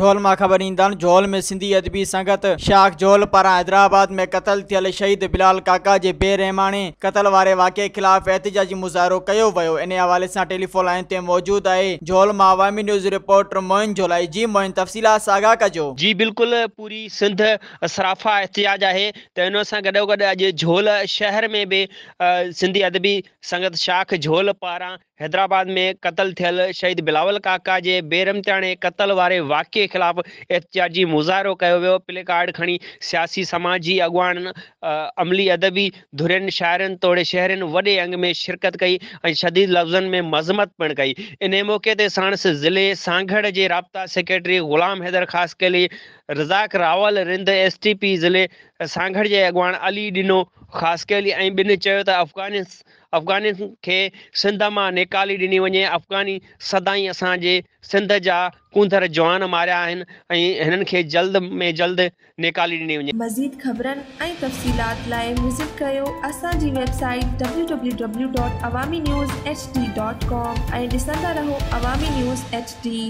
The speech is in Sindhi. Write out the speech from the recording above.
جهول مان خبر ڏيندا آهن جهول ۾ سنڌي ادبي سنگت شاخ جهول پاران حيدرآباد ۾ قتل ٿيل شهيد بلال ڪاڪا جي بي رحماڻي قتل واري واقعي خلاف احتجاجي مظاهرو ڪيو ويو انهي حوالي سان ٽيليفون لائين تي موجود آهي جهول مان عوامي نيوز رپورٽر معين جهولائي جي معين تفصيلات سان آگاهه ڪجو. جي بلڪل پوري سنڌ صرافا احتجاج آهي ته ان سان گڏوگڏ اڄ جهول شهر ۾ به سنڌي ادبي سنگت شاخ جهول پاران حيدرآباد ۾ قتل ٿيل شهيد بلاول ڪاڪا جي بيرحمتياڻي قتل واري واقعي خلاف احتجاجي مظاهرو ڪيو ويو، پلي ڪارڊ کڻي سياسي سماجي اڳواڻن، عملي ادبي ڌرين، شاعرن توڙي شهرين وڏي انگ ۾ شرڪت ڪئي ۽ شديد لفظن ۾ مذمت پڻ ڪئي. انهي موقعي تي ساڻس ضلعي سانگهڙ جي رابطا secretary Ghulam Haider Khaskheli, Razzaq Rawal Rind, S T P ضلعي سانگهڙ جي اڳواڻ علي ڏنو خاصخيلي ۽ ٻين چيو ته افغانين کي سنڌ مان نيڪالي ڏني وڃي، افغاني سدائين اسان جي سنڌ جا ڪونڌر جوان ماريا آهن ۽ هنن کي جلد ۾ جلد نيڪالي ڏني وڃي. مزيد خبرن ۽ تفصيلات لاء وزٽ ڪريو اسان جي website W W W dot Awami news H D dot com ۽ ڏسندا رهو عوامي نيوز ايڇ ڊي.